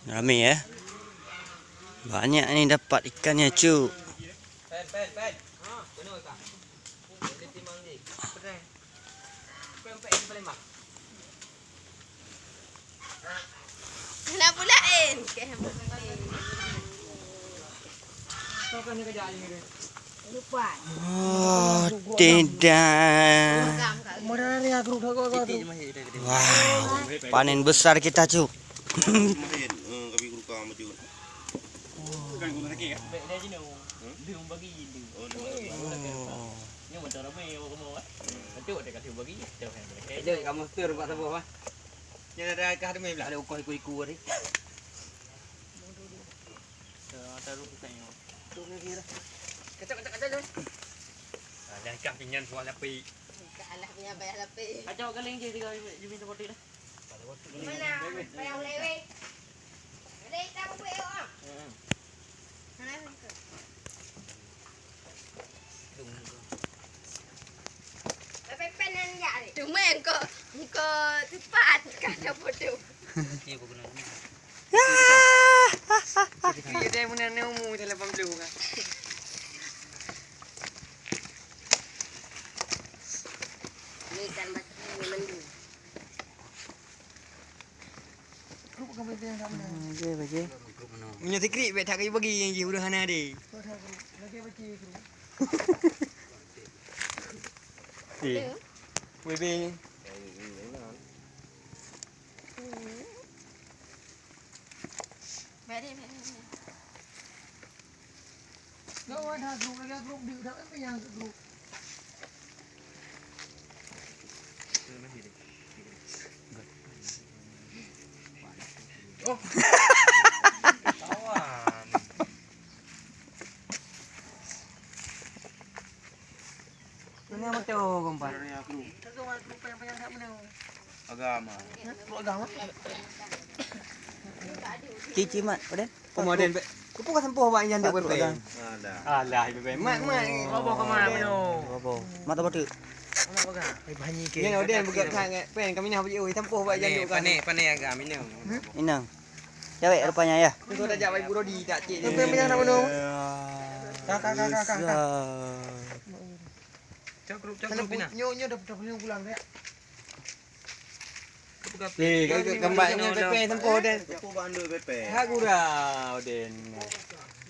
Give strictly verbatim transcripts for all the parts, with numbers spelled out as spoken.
Ramé, eh. Banyak ni dapat ikannya, cu. Kenapa lain? Oh, tidak. Wow, panen besar kita, cu. Oh. Ada ukoh iku-iku tadi. Taruh, taruh, taruh. Kacau, kacau, kacau, kacau. Ah, dah kah pinyan suah lapik. Alah, punya payah lapik. Kacau kaling je tiga, you minta botol dah. Di mana? Payah lewe. Ada hitam pun, ah. Hmm. Hah? Pepen nan jak deh. Cuma engkau, engkau tepat kata bodoh. Iya, dia punya ni umur dah lapan puluh kan. Ni kan batu ni mandu. Grup kan penting tak mana? Hmm, okey, okey. Meunyoe sikrik, bèk that kayu bagi nyang jih ureueng hana deh. Lagi bagi grup. Eh. Wei Beng. Beri, beri, beri. Gawat dah grup lagi, grup di dah apa yang grup. Oh. Kawan. Mana motor, kompak? Agama. Cici mat, padan. Pemoden pe. Kupu ka sempoh bak inyan dek pepe. Alah, pepe. Mat, mat. Roboh ka mat, minum. Roboh. Mat apa tu? Mat apa? Ai banyi ke. Ni oden buka sangat. Pen kami nah beli oi sempoh bak inyan dek. Panik, panik agak minum. Inang. Cawek rupanya ya. Tu dah jak bai burodi tak cik. Pepe yang nak minum. Ka, ka, ka, ka, ka, ka. Cok grup, cok grup pina. Nyo, nyo dah, dah pulang dah. Eh, gambar ni pepe sempoh dan. Aku bandu pepe. Ha gura, Oden.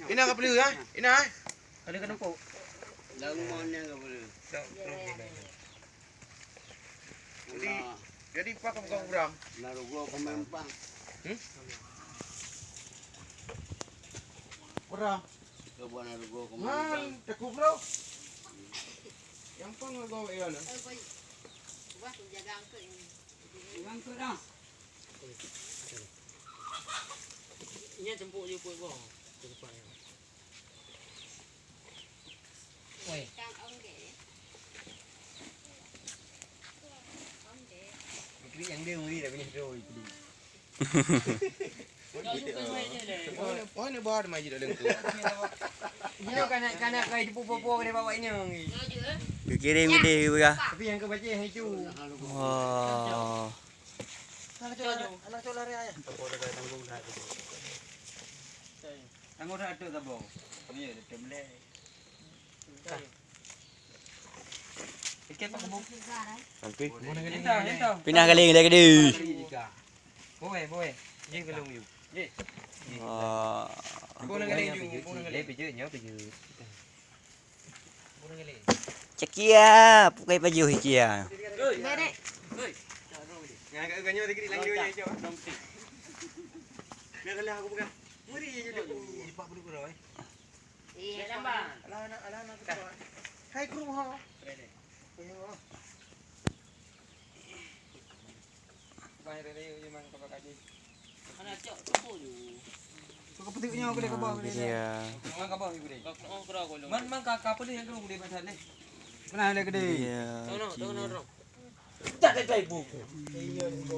Ina ka peuli, ha? Ina, ha? Ada kena pok. Lalu mana ka peuli? Jadi, jadi pak bukan orang. Lalu gua pemain pang. Hmm? Orang. Kau buat lalu gua pemain pang. Man, tekuk bro. Yang pang lagu ya lah. Ini jemput je pun gua. Tempat ni. Oi. Yang dia muri dah boleh tu. Oh, ni bawa ada majid dalam tu. Ini kanak-kanak kai jepu popo kena bawa ini. Dikirim ke dia juga. Tapi yang kebaca yang itu. Wah. Anak cok lari, anak cok lari ayah. Tanggung dah tu. Tanggung dah tu tabung. Ni dia tembelek. Nanti. Pinah kali lagi. Boy, boy. Jeng ke long you. Wah. Boy, nang kali you, boy, nang kali. Pijut, nyo pijut. Cekia, bukai baju hikia. Nang kat ganyo sikit lagi, cok. Nang kali aku pegang. Meri je tu. Empat puluh kilo, eh. Iya, lambat. Alah, anak, alah, anak kita. Hai, kru, ha. Kru, ha. Bukan rela memang kau kaji. Anak cok cukup je. Kau petik nyawa boleh kau bawa boleh. Iya. Memang kau bawa boleh. Kau kena kau. Man, man kau, kau boleh yang kau boleh pasal ni. Pernah ada gede. Iya. Tahu nak, tahu nak, tahu. Tak ada ibu. Iya, ibu.